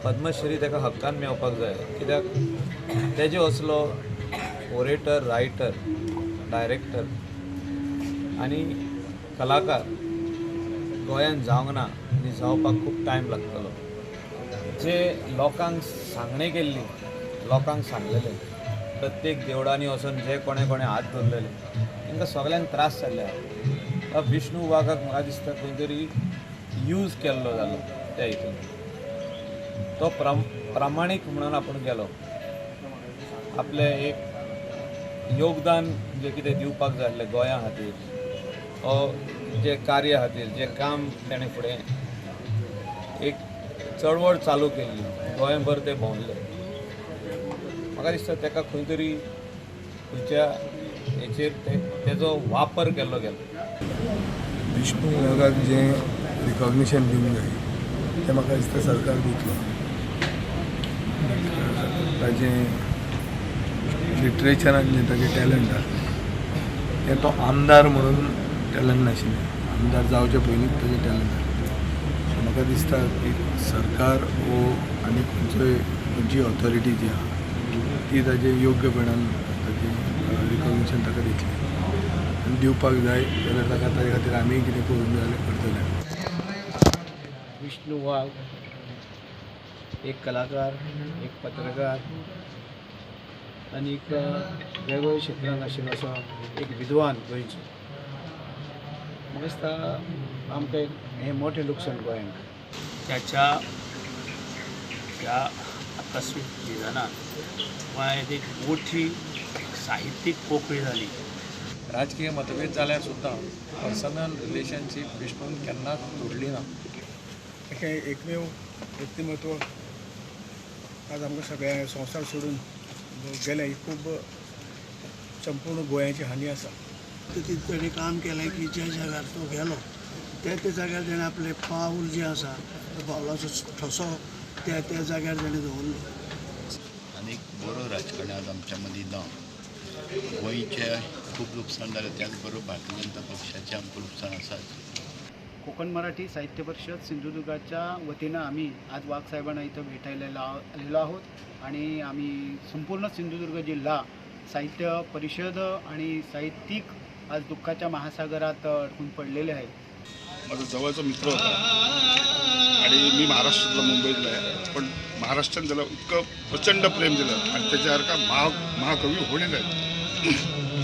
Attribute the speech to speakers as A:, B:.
A: पद्मश्री ताका हक्कान मेळपाक जाय, कित्याक तेजे असलो ओरेटर, रायटर, डायरेक्टर आनी कलाकार गोंयांत जावंक ना आनी जावपाक खूब टायम लागतलो. जे लोकांक सांगणें केल्ली, लोकांक सांगलेले, प्रत्येक देवळांनी वचून जे कोणें कोणें हात धरलेले तांकां सगल्यांक त्रास जाल्ले आहा. विष्णू वाघाक म्हाका दिसता खंय तरी यूज केल्लो जालो त्या हितून. तो प्रामाणीक म्हणून आपूण गेलो, आपलें एक योगदान जें कितें दिवपाक जाय आसलें गोंया खातीर, जे कार्य खातीर जें काम ताणें फुडें एक चळवळ चालू केल्ली, गोंयभर ते भोंवले. म्हाका दिसता ताका खंय तरी खंयच्या हेचेर तेजो वापर केल्लो गेलो.
B: विष्णू वाघाक जें रिकॉग्निशन दिवंक जाय तें म्हाका दिसता सरकार दितलो. ताजें लिटरेचरान जें ताजें टॅलंट आसलें तें तो आमदार म्हणून टॅलंट नाशिल्लें, आमदार जावचे पयलींच ताजें टॅलंट आसलें. सो म्हाका दिसता की सरकार वो आनी खंयचोय खंयची ऑथॉरिटी जी आहा ती ताजें योग्यपणान ताजें रिकॉग्निशन ताका दितली आनी दिवपाक जाय जाल्यार ताका ताजे खातीर आमी कितें करूंक जाय जाल्यार करतले.
C: विष्णू वाघ एक कलाकार, एक पत्रकार आनी एक वेगवेगळ्या क्षेत्रांत आशिल्लो असो एक विद्वान गोंयचो. म्हाका दिसता आमकां एक हें मोठें लुकसाण गोंयांक.
D: त्याच्या ह्या आकस्मीक निधनान गोंयांत एक मोठी साहित्यीक पोकळी जाली.
E: राजकीय मतभेद जाल्यार सुद्दां पर्सनल रिलेशनशीप विष्णून केन्नाच तोडली ना.
F: हें एकमेव व्यक्तिमत्व आज आमकां सगळ्या संवसार सोडून गेलें, ही खूब संपूर्ण गोंयाची हानी आसा.
G: तितून ताणें काम केलें की ज्या जाग्यार तो गेलो त्या त्या जाग्यार ताणें आपलें पावल जें आसा त्या पावलाचो ठसो त्या त्या जाग्यार ताणें दवरलो.
H: आनी बरो राजकारणी आज आमच्या मदीं ना. गोंयचें खूब लुकसाण जालें, त्याच बरोबर भारतीय जनता पक्षाचें आमकां लुकसाण आसाच.
I: कोकण मराठी साहित्य परिषद सिंधुदुर्गाच्या वतीनं आम्ही आज वाघ साहेबांना इथं भेटायला आलेलो आहोत आणि आम्ही संपूर्ण सिंधुदुर्ग जिल्हा साहित्य परिषद आणि साहित्यिक आज दुःखाच्या महासागरात अडकून पडलेले आहे.
J: माझा जवळचा मित्र होता आणि मी महाराष्ट्रातला मुंबईतला आहे, पण महाराष्ट्राने त्याला इतकं प्रचंड प्रेम दिलं आणि त्याच्यासारखा महाकवी होणे नाही.